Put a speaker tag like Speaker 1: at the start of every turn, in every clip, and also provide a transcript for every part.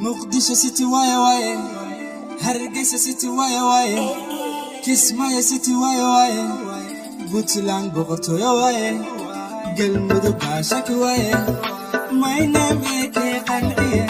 Speaker 1: Muqdisho City waaye waaye, Hargeysa City waaye waaye, Kismaayo City waaye waaye, Puntland boqortooyo waaye, Galmudug baashaki waaye. My name AK Qanciye,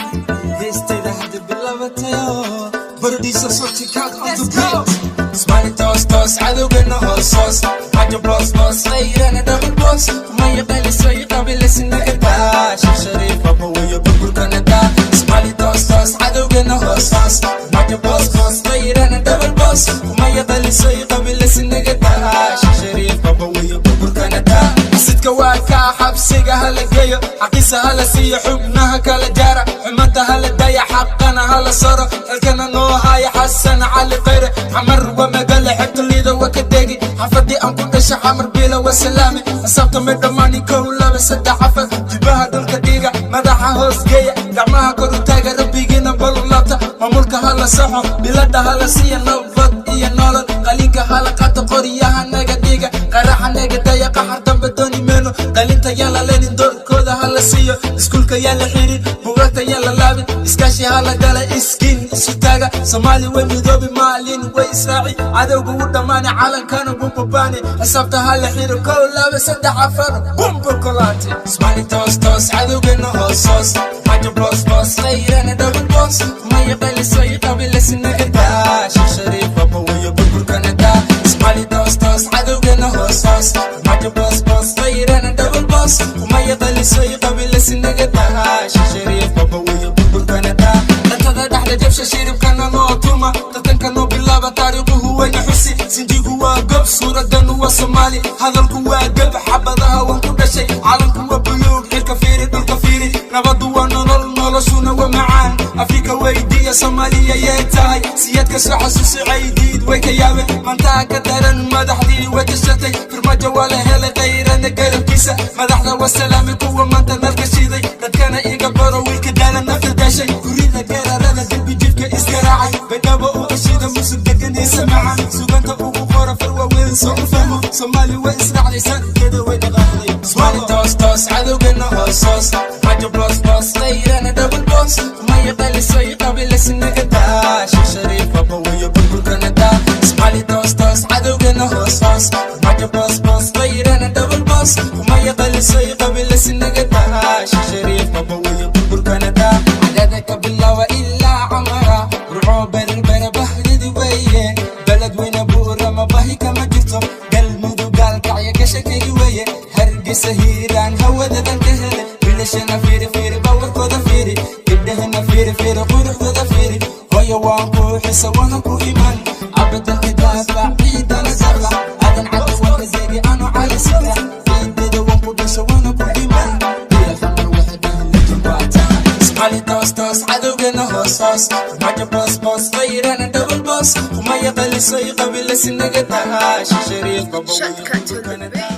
Speaker 1: heestayda hadda bilabatayo.
Speaker 2: Producer Soticat on the beat. Smiley toos toos, cadowgana hoos hoos. Majo boss boss, qayrana double boss. Maya qalisay qabilisnaga daa. Sheekh Shariif baba wayo, burburkana daa. Smiley toos toos, cadowgana hoos hoos. Majo boss boss, qayrana double boss. Maya qalisay qabilisnaga daa. Sheekh Shariif baba wayo, burburkana daa. Sidka waa kaa, xabsiga hala geeyo, xaqiisa hala siiyo, xubnaha kala jaara, xumanta hala daya, xaqana hala saro, xilkana noo haya Xasan Cali Khayre. Xamar waa magaala xebta liida, waa ka degi xafadii aan ku dhashay. Xamar bila waa salaame, xisaabta may dhammaani. Kow, laba, saddex, afar, jibaha dhulka dhiiga, madaxa hoos geeya, gacmaha kor u taaga, rabbigiina balu laabta. Maamulka hala saxo, bilada hala siiya, nabad iyo nolol. Qalinka hala qaato, qoryaha naga dhiga, qaraxa naga daya, qaxar dambe dooni meeno. Qalinta yaan la leenin, doorkooda hala siiyo, iskuulka yaan la xirin, buugagta yaan la laabin, iskaashi hala gala, iskiin isu taaga. Soomaali way midoobi, maalin way israaci, cadowga wuu dhammaani, calankana wuu babaani. Xisaabta hala xiro: kow, laba, saddex, afar, bumba kolaate. Smaali toos toos, cadowgana hoos hoos. Majo boss boss, qayrana double boss. Maya qalisay qabilisnaga daa. Sheekh Shariif baba wayo, burburkana daa. Smaali toos toos, cadowgana hoos hoos. Majo boss boss, qayrana double boss. Maya qalisay qabilisnaga daa. Sheekh Shariif baba wayo, burburkana daa. Dhatada dhexda jabsha, shiribkana noo tuma, tartanka noo bilaaba, taariikhuhu wayna xusi. Sinjigu waa gob, suuradanu waa Soomaali, hadalku waa gab, xabadaha waan ku dhashay, calanku waa buluug. Xilka fiiri, dhulka fiiri, nabadu waa nolol, noloshuna waa macaan. Afrika weydiiya, Soomaaliya yee tahay? Siyaadka soo xasuusi, Caydiid way ka yaabeen, mantaa ka daran. Madaxdii way tashatay, Farmaajo waa la helay, Qayrana garabkiisa. Madaxda waa salaamay, kuwa maanta nalka shiiday. Dadkana iga baro, wiilka daalan, nafta daashay, gurida geerarada, dembi jidhka isgaraacay, Baydhabo uga shida, musug deganiisa macan, suganta ugu qora far waaweyn soo u fahmo. Soomaali way israacday, sankeeda way dhaqaaqday. Soomaali toos toos, cadowgana hoos hoos. Majo boss boss, qayrana double boss. Maya qalisay qabilisnaga daa. Sheekh Shariif baba wayo, burburkana daa. Soomaali toos toos, cadowgana hoos hoos. Majo boss boss, qayrana double boss. Maya qalisay qabilisnaga daa. Sheekh Shariif baba wayo, burburkana daa. Cadada ka bilaaba ilaa Camara, Burco, Berbera, bahdidi weeye, Beledweyne, Buurama, bahi kama jirto, Galmudug, Gaalkacyo gashakegi weeye, Hargeysa, Hiiraan hawadadan ka hele. Wilashana fiiri fiiri, bawarkooda fiiri, gabdhahana fiiri fiiri, quruxdooda fiiri. Hooyo waan ku xisa, waana ku iman, abadalka daafac, ciidana daafac. Aadan Cadda waan ka degi, ano Cali sita, ciideeda waan ku dhasho, waana ku iman. Ila Xamar waxay dhahan legend waa taa. Ismaali toos toos, cadowgana hoos hoos. Majo boss boss, qayrana double boss. Maya qalisay qabilisnaga daa. Sheekh Shariif baba wayo,
Speaker 3: Shortcut to the
Speaker 2: burburkana
Speaker 3: beat.
Speaker 2: daa.